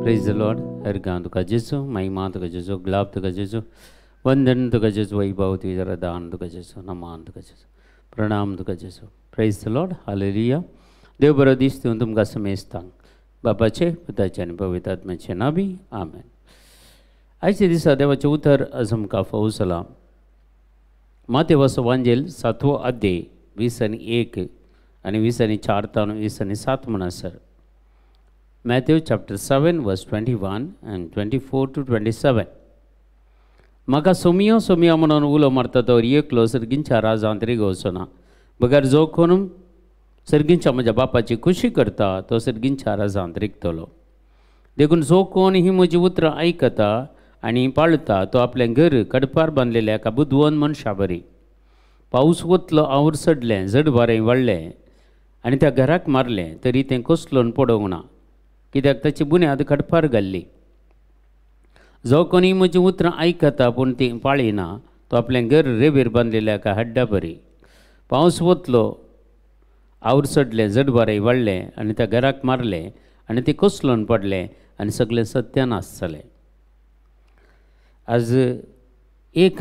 Praise the Lord. हर तुका जेजू, महिमा तुका जेजू, गुलाब तुका जेजू, वंदन तुका जेजू, वैभव तुझ्या दान तुका जेजू, नमान तुका जेजू, प्रणाम तुका जेजू. Praise the Lord. Hallelujah. देव बरो दीस दिवन तुमकां समेस्तांक बापाचे, पुताचे आनी पवित्र आत्म्याचे नांवी आमेन. आयच्या दिसा देवाचें उतर आज आमकां फावो जालां. मातेवाचो वांजेल 7वो अध्याय 20 आनी 1 आनी 20 आनी 4 तावन 20 आनी 7 म्हणसर. Matthew chapter 7 verse 21 and 24 to 27. म्हाका सोमियो सोमिया म्हणून उलो मारता तो एकलो सर्गींच्या राजांत रिगोवचो ना, बगर जो कोण सर्गींच्या म्हज्या बापाची खुशी करता तो सर्गींच्या राजांत रिगतलो. देखून जो कोण ही म्हजी उतरां आयकता आनी पाळता तो आपलें घर कडपार बांदलेल्या एका बुदवंत मनशा बरी. पावस वतलो, our चडलें, जड वारें वाडलें आनी त्या घराक मारलें, तरी तें कोसळून पडोवंक ना, कित्याक ताची बुन्याद खडपार घाल्ली. जो कोणी म्हजी उतरां आयकता पूण ती पाळिना तो आपलें घर रेबेर बांदलेल्या एका हड्डा बरी. पावस वतलो, our चडलें, जड वारें वाडलें आनी त्या घराक मारलें आनी तें कोसळून पडलें आनी सगळें सत्यानाश जालें. आज एक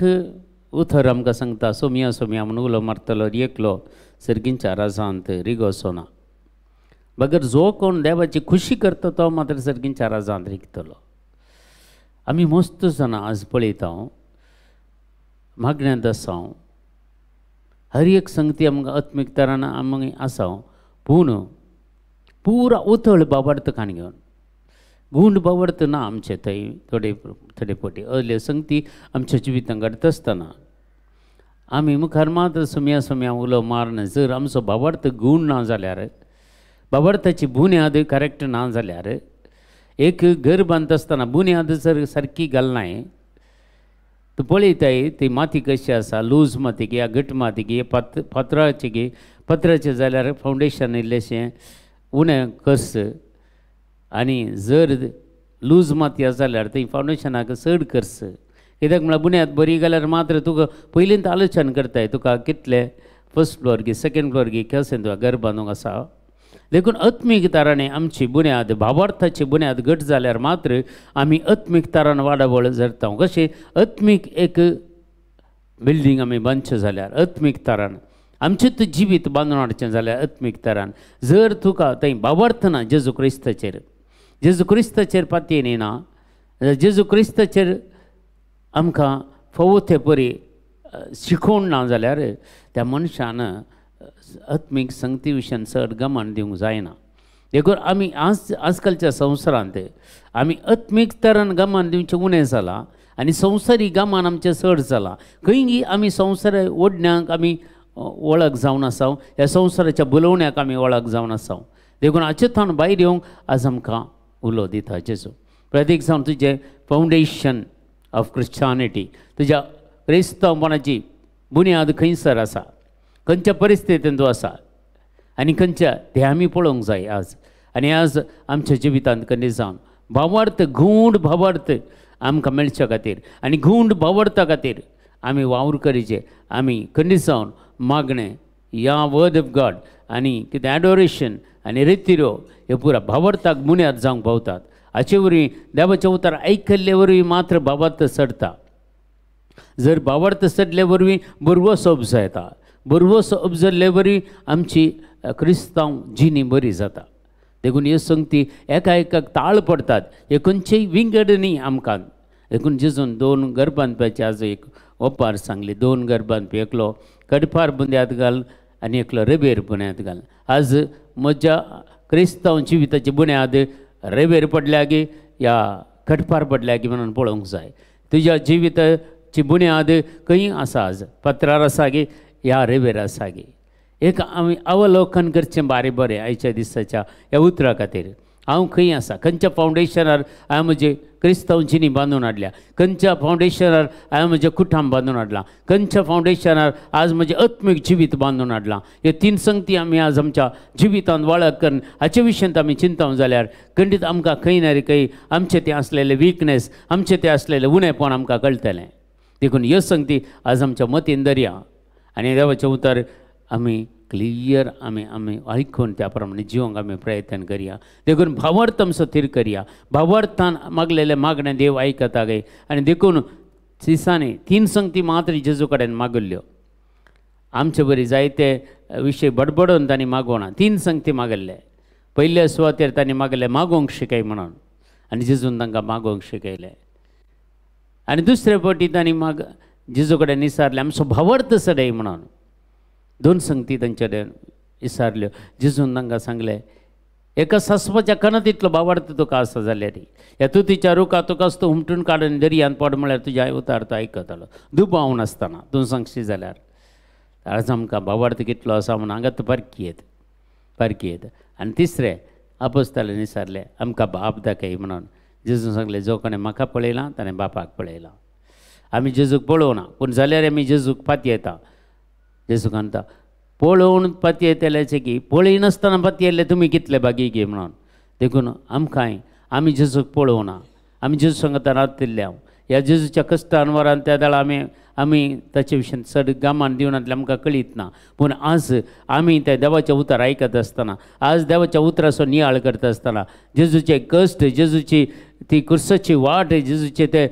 उतर आमकां सांगता, सोमिया सोमिया म्हणून उलो मारतलो एकलो सर्गींच्या राजांत रिगोवचो ना, बगर जो कोण देवाची खुशी करता तो मात्र सर्गींच्या राजांत रिगतलो. आमी मस्त जाणां आज पळयता, मागण्यांत आसा, हर एक संगती आमकां आत्मीक तरान आमी आसा, पूण पुरा उतळ बाबार्थ खाण घेवन गुंड बाबर्थ ना आमचे थंय थोडे थोडे पटी असल्यो संगती आमच्या जिवितांत घडता आसतना आमी मुखार मात्र सोम्या सोम्या उलो मारन जर आमचो बाबार्थ गूण ना जाल्यार, बाबार्थाची बुन्याद करेक्ट ना जाल्यार, एक घर बांदता आसतना बुन्याद जर सारकी घालनाय, तूं पळयताय ती माती कशी आसा, लूज माती गी या घट माती गी, पत्राची गी, पत्राचें जाल्यार फावंडेशन इल्लेशें उणें कस, आनी जर लूज माती आसा जाल्यार ती फावंडेशनाक चड खर्च. कित्याक म्हळ्यार बुन्याद बरी घाल्यार मात्र तुका पयलींच आलोचन करताय तुका कितले फर्स्ट फ्लोर गी सेकेंड फ्लोर गी कशें तुका घर बांदूंक आसा. देखून आत्मीक ताराने आमची बुन्याद, भावार्थाची बुन्याद घट जाल्यार मात्र आमी आत्मीक तारान वाडावळ जरता. कशें आत्मीक एक बिल्डींग आमी बांदचें जाल्यार आत्मीक तारान आमचें तूं जिवीत बांदून हाडचें जाल्यार आत्मीक तारान जर तुका थंय भावार्थ ना जेजू क्रिस्ताचेर, जेजू क्रिस्ताचेर पातयेन येना, जेजू क्रिस्ताचेर आमकां फावो ते परी शिकोवण ना जाल्यार त्या मनशान आत्मीक संगती विशयान चड गमन दिवंक जायना. देखून आमी आज आजकालच्या संवसारांत आमी आत्मीक तरान गमन दिवचें उणें जालां आनी संवसारीक गमन आमचें चड जालां. खंय आमी संवसार ओडण्याक आमी वळख जावन आसा, ह्या संवसाराच्या बोलोवण्याक आमी वळख जावन आसा. देखून हाचे थावन भायर येवंक आज आमकां उलो दिता जेजू. प्रतीक जावन तुजें फावंडेशन ऑफ क्रिश्चानिटी, तुज्या क्रिस्तांवपणाची बुन्याद खंयसर आसा, खंयच्या परिस्थितींत तूं आसा आनी खंयच्या तें आमी पळोवंक जाय आज. आनी आज आमच्या जिवितांत कन्या जावन भावार्थ, गूढ भावार्थ आमकां मेळच्या खातीर आनी गूढ भावार्था खातीर आमी वावर करीचे. आमी खंडीत जावन मागणें या वर्ड ऑफ गॉड आनी कितें एडोरेशन आनी रितिरो हे पुरा भावार्थाक बुन्याद जावंक पावतात. हाचे वरवीं देवाचें उतर आयकल्ले वरवीं मात्र भावार्थ चडटा. जर भावार्थ चडले वरवीं भरवंसो उपजायता, भरवंसो उपजल्ले वरवीं आमची क्रिस्तांव जिणी बरी जाता. देखून ह्यो संगती एका एकाक ताळ पडटात, हे खंयचेय विंगड न्ही आमकां. देखून जेजून 2 घर बांदपाची आज एक ओपार सांगली, 2 घर बांदपी, एकलो कडपार बुन्याद घाल आनी एकलो रेबेर बुन्याद घाल. आज म्हज्या क्रिस्तांव जिविताची बुन्याद रेबेर पडल्या गी या खटपार पडल्या गी म्हणून पळोवंक जाय. तुज्या जिविताची बुन्याद खंय आसा, आज पत्रार आसा गी ह्या रेबेर आसा गी, एक आमी अवलोकन करचें बारी बरें आयच्या दिसाच्या ह्या उतरा खातीर. हांव खंय आसा, खंयच्या फावंडेशनार हांवें म्हजें क्रिस्तांव जिणी बांदून हाडल्या, खंयच्या फावंडेशनार हांवें म्हजें कुटुंब बांदून हाडलां, खंयच्या फावंडेशनार आज म्हजें आत्मीक जिवीत बांदून हाडलां. ह्यो 3 संगती आमी आज आमच्या जिवितांत वळख करून हाचे विशयांत आमी चिंतूंक जाल्यार खंडीत आमकां खंय ना रे खंय आमचें तें आसलेलें विकनेस, आमचें तें आसलेलें उणेपण आमकां कळटलें. देखून ह्यो संगती आज आमच्या मतीन दरया आनी देवाचें उतर आमी क्लियर आमी आमी आयकून त्या प्रमाणे जिवंक आमी प्रयत्न करया. देखून भावार्थ आमचो थीर करया. भावार्थान मागलेलें मागणें देव आयकता गे. आनी देखून दिसांनी तीन संगती मात्र जेजू कडेन मागल्ल्यो. आमचे बरी जायते विशय बडबडून तांणी मागोना, तीन संगती मागल्ले. पयल्या सुवातेर तांणी मागले मागोवंक शिकय म्हणून, आनी जेजून तांकां मागोवंक शिकयलें. आनी दुसरे फावटी तांणी माग जेजू कडेन विचारलें आमचो भावार्थ चडय म्हणून. दोन संगती तांचे कडेन विचारल्यो. जेजून तांकां सांगलें एका सासवाच्या कनत इतलो भावार्थ तुका आसा जाल्यार ह्या तुतीच्या रुखा तुका तूं हुमटून काडून दर्यांत पड म्हळ्यार तुज्या उतार तो आयकतलो दुबाव नासतना तूं सांगशी जाल्यार. आज आमकां भावार्थ कितलो आसा म्हणून हांगा पारखी येत पारखी येत. आनी तिसरें आपोस्तालान विचारलें आमकां बाप दाखय म्हणून. जेजून सांगलें जो कोणें म्हाका पळयलां ताणें बापाक पळयलां. आमी जेजूक पळोवना पूण जाल्यार आमी जेजूक पातयेता. जेजूक म्हणटा पळोवन पातयेतल्याचें की पळयनासतना पातयेल्ले तुमी कितले भागी गे म्हणून. देखून आमकांय आमी जेजूक पळोवना, आमी जेजू सांगता रावतिल्ले ह्या जेजूच्या कश्टान वरान त्या वेळार आमी आमी ताचे विशीं चड गामान दिवनातलें आमकां कळीत ना. पूण आज आमी त्या देवाचें उतर आयकत आसतना, आज देवाच्या उतराचो नियाळ करता आसतना जेजूचे कश्ट, जेजूची ती कुर्साची वाट, जेजूचे ते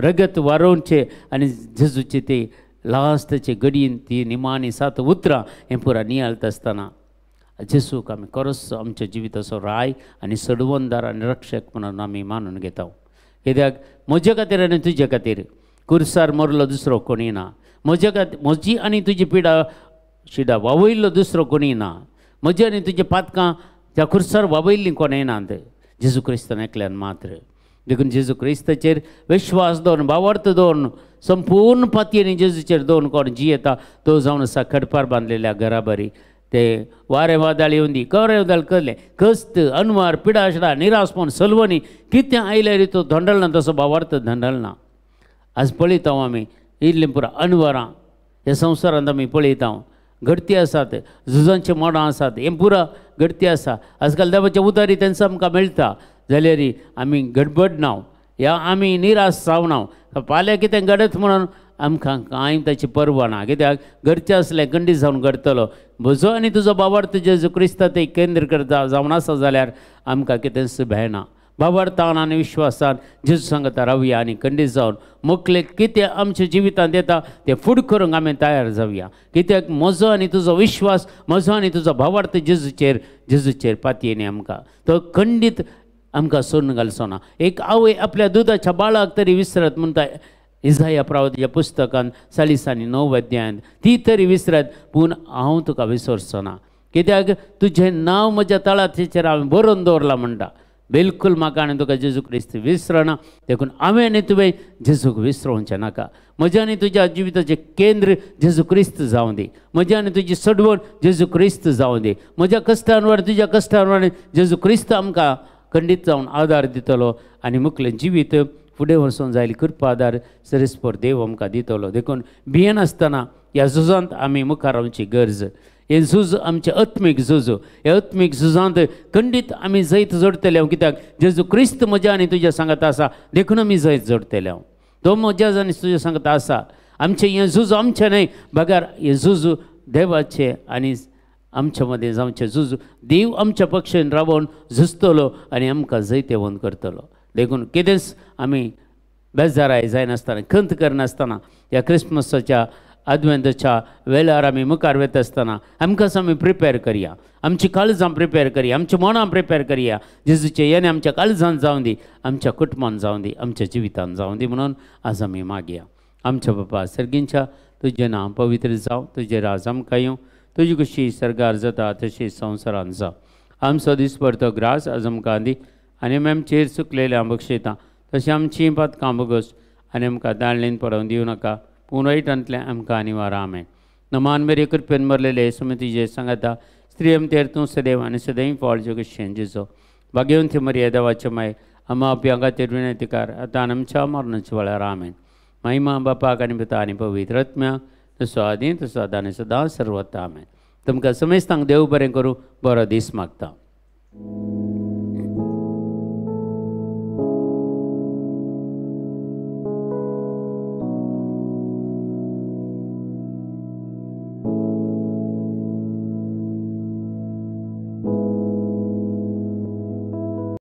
रगत वारोवचे आनी जेजूचे ते लास्टचे घडयेन ती निमाणी सात उतरां हें पुरा नियाळता आसतना जेजूक आमी खरोच आमच्या जिविताचो राय आनी सडवंदार आनी रक्षक म्हणून आमी मानून घेता. कित्याक म्हजे खातीर आनी तुजे खातीर कुर्सार मरलो दुसरो कोणी ना. म्हजे खातीर म्हजी आनी तुजी पिडा शिडा वावयल्लो दुसरो कोणी ना. म्हजी आनी तुजी पातकां त्या कुर्सार वावयल्लीं कोणय नात, जेजू क्रिस्तान एकल्यान मात्र. देखून जेजू क्रिस्ताचेर विश्वास दवरून भावार्थ दवरून संपूर्ण पातयेनी जेजूचेर दवरून कोण जियेता तो जावन आसा खडपार बांदलेल्या घराबरी. ते वारें वादळ येवन दी करें वादळ करलें कस्त अनवार पिडाशडा निराशपण सलवणी कितें आयल्यार तो धंडलना, तसो भावार्थ धंडलना. आज पळयता आमी इल्लीं पुरा अनवरां ह्या संवसारांत आमी पळयता घडती आसात, झुजांची मोडां आसात, हें पुरा घडती आसा. आजकाल देवाच्या उतारी तेंचो आमकां मेळटा जाल्यार आमी गडबडना ह्या आमी निराश जावना. फाल्यां कितें घडत म्हणून आमकां कांय ताची पर्वा ना. कित्याक घडचें आसलें खंडीत जावन घडटलो. म्हजो आनी तुजो भावार्थ जेजू क्रिस्ता ते केंद्र करता जावन आसा जाल्यार आमकां कितेंच भंयना. भावार्थान आनी विश्वासान जेजू सांगता रावया आनी खंडीत जावन मोकले कितें आमच्या जिवितांत येता तें फुड करूंक आमी तयार जावया. कित्याक म्हजो आनी तुजो विश्वास, म्हजो आनी तुजो भावार्थ जेजूचेर जेजूचेर पातयेनी आमकां तो खंडीत आमकां सोडून घालचो ना. एक आवय आपल्या दुदाच्या बाळाक तरी विसरत म्हणटा इजाया प्रावतीच्या पुस्तकान 49 अध्यायांत, ती तरी विसरत पूण हांव तुका विसरचो ना. कित्याक तुजें नांव म्हज्या तळाचेर हांवें बरोवन दवरलां म्हणटा. बिलकुल म्हाका आनी तुका जेजू क्रिस्त विसरना. देखून हांवें आनी तुवें जेजूक विसरोवचें नाका. म्हज्या आनी तुज्या जिविताचें केंद्र जेजू क्रिस्त जावं दी. म्हज्या आनी तुजी सडवण जेजू क्रिस्त जावं दी. म्हज्या कश्टांवर तुज्या कश्टांवर जेजू क्रिस्त आमकां खंडीत जावन आदार दितलो आनी मुखलें जिवीत फुडें वचून जायल कृपा आदार सरेस्पर देव आमकां दितलो. देखून भियेनासतना ह्या झुजांत आमी मुखार रावची गरज. हें झूज आमचें आत्मीक झूज. ह्या आत्मीक झुजांत खंडीत आमी जैत जोडटले. हांव कित्याक जेजू क्रिस्त म्हज्या आनी तुज्या सांगता आसा देखून आमी जैत जोडटले. हांव तो म्हज्या आनी तुज्या सांगता आसा. आमचें हें झूज आमचें न्हय बगर हें झूज देवाचें आनी आमच्या मदें जावचें झूज. देव आमच्या पक्षान रावोन झुजतलो आनी आमकां जैतेवंत करतलो. देखून कितेंच आमी बेजाराय जायनासतना खंत करनासतना ह्या क्रिसमसाच्या आदवेंताच्या वेळार आमी मुखार वता आसतना आमकांच आमी प्रिपेर करया. आमची काळजां प्रिपेर करया, आमची मनां प्रिपेर करया. जेजूचें येणें आमच्या काळजान जावं दी, आमच्या कुटुंबान जावं दी, आमच्या जिवितान जावं दी म्हणून आज आमी मागया. आमच्या बापा सर्गींच्या तुजें नांव पवित्र जावं, तुजें राज आमकां येवं, तुजी कशी सर्गार जाता तशी संवसारान जावं. आमचो दिसभर तो ग्रास आज आमकां दी आनी आमी आमचेर चुकलेले आमी बक्षयता तशें आमची पातकां बोगस आनी आमकां दाळणेन पडोवन दिवं नाका पूण वायटांतलें आमकां निवारा. आमेन. नमान मेरे कृपेन भरलेले सुमतीजे सांगता स्त्री आमतेर तूं सदैव आनी सदैव फळ जगशें जेजो भाग्यवंती मरिया देवाचे माय आमा आपल्या खातीर विनंतीकार आतां आमच्या मरणाच्या वेळार. आमेन. महिमा बापाक आनी पुता आनी पवित्र आत्म्याक तसो आदी तसो आदां आनी सदां सर्वत्र. आमेन. तुमकां समेस्तांक देव बरें करूं, बरो दीस मागता.